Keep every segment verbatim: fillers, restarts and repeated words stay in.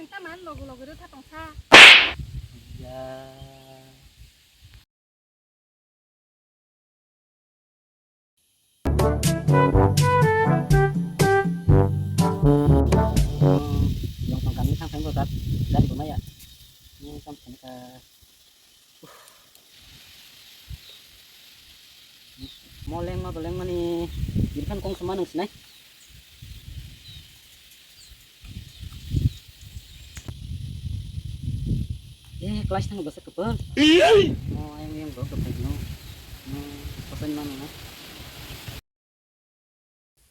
Tamo logo logo rwkha tongsa. Ya. Yong tong kami thang thang ko kat, gari ko maya. Ni kam thang ka. Mo lengma bo lengmani, birphan kong sama nung sinai. Eh, class thang basa kapal. Mo ayang yang bro kapal no. Mo pasan mana na?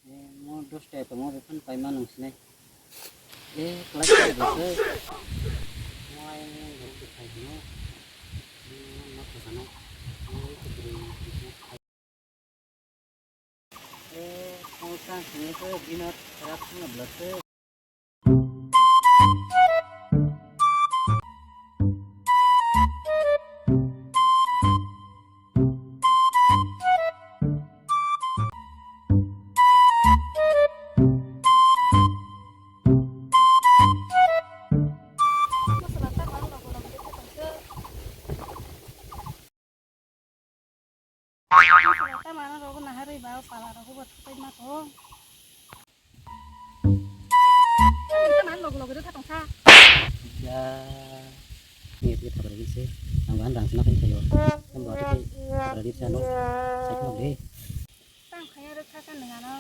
Eh, mo dos ta to mo befan pai ma nung sinai. Eh, class ta basa. Mo ayang yang bro kapal no. Mo ma pasan no. Mo kapal. Eh, mo sang sini ko binat rat na blase. Tamo ano rogo naharwi ba pala rogo bo thapai ma tong. Tamo ano logo logo rwkha tongsa. Ya. Ni twi thabar ri se. Ang ban rang sna pai thayo. Kan bo twi thabar ri se ano. Sai khna de. Tang khaya rwkha ka nang ano.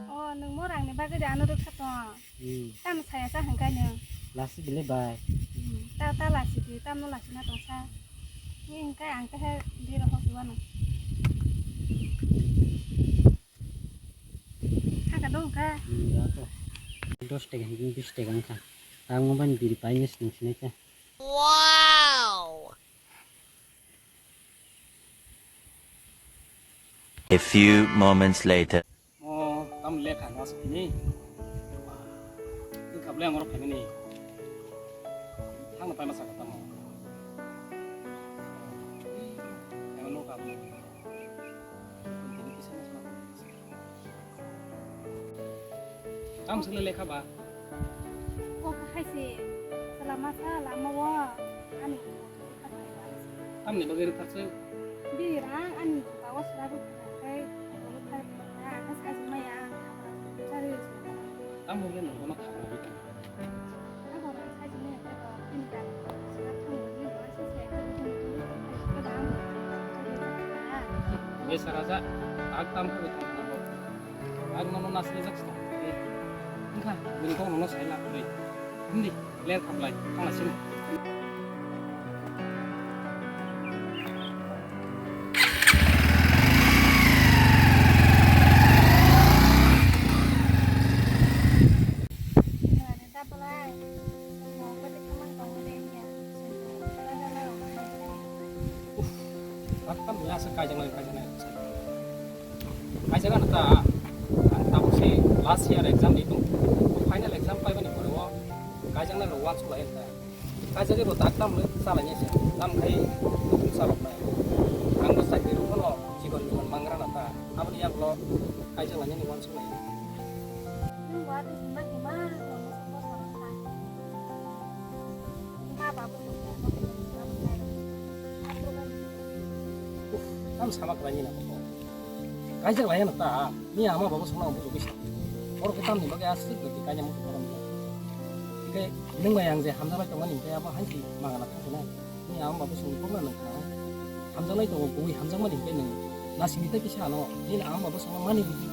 O, nwng morangni bagwi de ano rwkha tong. Hmm. Tamo saya sa hwnkhai nwng. Lasi bile bai. Hmm, ta, ta lasi di, tamo lasi na tongsa. Ni hwnkhai ang tehe di rohok iwano. Haka dong ka. Hmm, ya to. Dos tega, bis tega ka. Tamo ban biri pai ni sini sini ka. Wow. A few moments later. Mo tam lekha no sakini. Wngkha ble angor phaimani. Thangno paima sakha tamo. Ema no ka. Tam sele lekha ba. Kok hai se. Selama sa lama wa. Ani. Tamni bagwi rwkha se. Bini rang ani juta o sra rwkha khe rwkha khe ang khe sajwk maya. Sari. Tamo khe nwng bono kha rwkha. Abo rang sajwk maya khe bo bini rang sra thangwi ni bo se se khe bini rang. Be saraja, tak tam khe tong tong. Ang nono nasri jak sa. Wngkha, bini kok nono sai la kore. Hindi, ler khaplai, thangla sini. Uff, tak tam la sa kaijang lai, kaijang lai. Kaisa gana ta, ang tabuk se last year exam di tong, final exam paibani pore o kaisa gana rok uansuk lai ta. Kaisa khe bo tak tam le chalai nai se, tam khai nukhung chalok nai. Ang bo chakri rok phano chikon chikon mangra na ta, aboni yak lo kaisa lai nai uansuk lai. Nwng bo ati hima hima rok no sabo sarok kha. Wngkha babu. Uff, tam sama kwlai ni na kok. Kaijak lai na ta, ni ama babu songna bujo kisa. Oro khe tamni bagwi aswk gati kaijak muchung korom. Hingke nwng bai ang je hamjak lai tongmani hingke abo haisi mangana thangkhe nai. Ni ama babu songni kokno nwng kha. Hamjak lai tongo, kubui hamjak mani hingke nwng nasingni tei kisa ano. Nini ama babu songno mani ridi.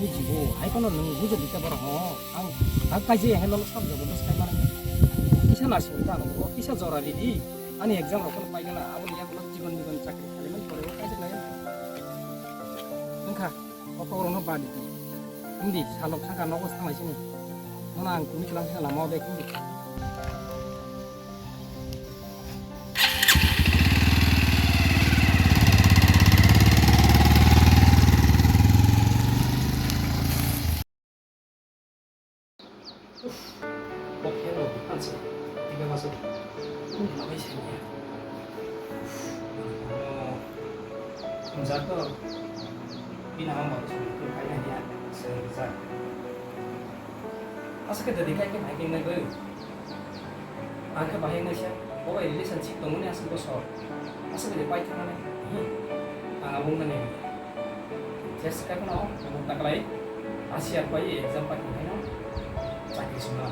Bujibo, hai kono nwng bujok dita borok no. Ang, ang kaijak ya, hai nono samjak bo bwsai mani. Kisa nasing ta ano, kisa jora ridi. Ani exam rok kono paigana, aboni yak no chikon chikon chakri khali mani pore o kaijak lai. Wngkha, o kok rok no badi. Hindi, salok thangka nogo sanglai sini. Nono ang kumi tlang sini lama o de hindi. Uff, kok pheno, hanse, tiga masuk, kung labai sanya. Uff, jato, Nang ang bang song tu kai nang ya, se ja. Asa ke dadi kai ke nai ke nai bai. Ang ke bahai nai sa, bo bai relationship tong ni asa ko so. Asa ke pai thang nai. Hmm. Ang abung nani. Test kai kono, abung taklai. Asi ar pai exam pai thang nai. Chakri sima.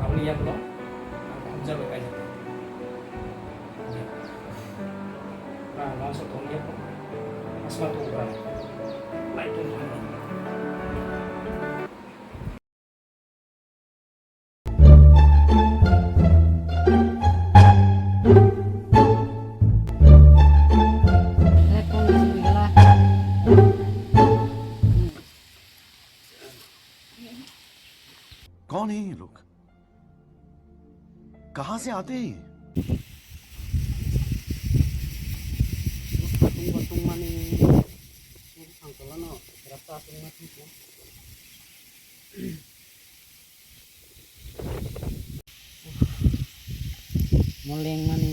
Abuni ya ko. Ang ko ja bai kai ja. Bra, nang sa tong ya ko. Asma tu bra. Lai tong thang. कौन है ये लोग? कहाँ से आते हैं ये? Tungbo tungmani sangkolano rasta tungma tungko. Moleng mani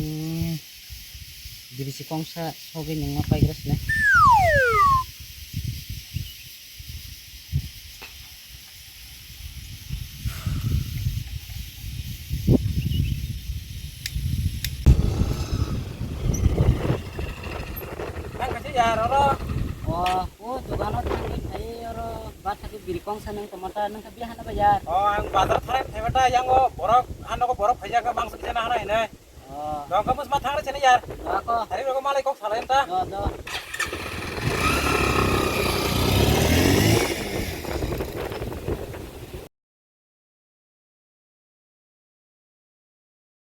birisi kongsa sogwi nungma paigra sine. Ang kasi yar oro. Oh, oh, dogano thangwi phai oro bathakhe birikong sanang tomata nang khe bihana ba yar. Oh, ang bazar tharai phaibata yango borok hanogo borok phaijak mangsa kisa na hana hinai. Oh. Dongka musma thangre sini yar. Ako. Hari rogo malai kok salai ta. Do, do.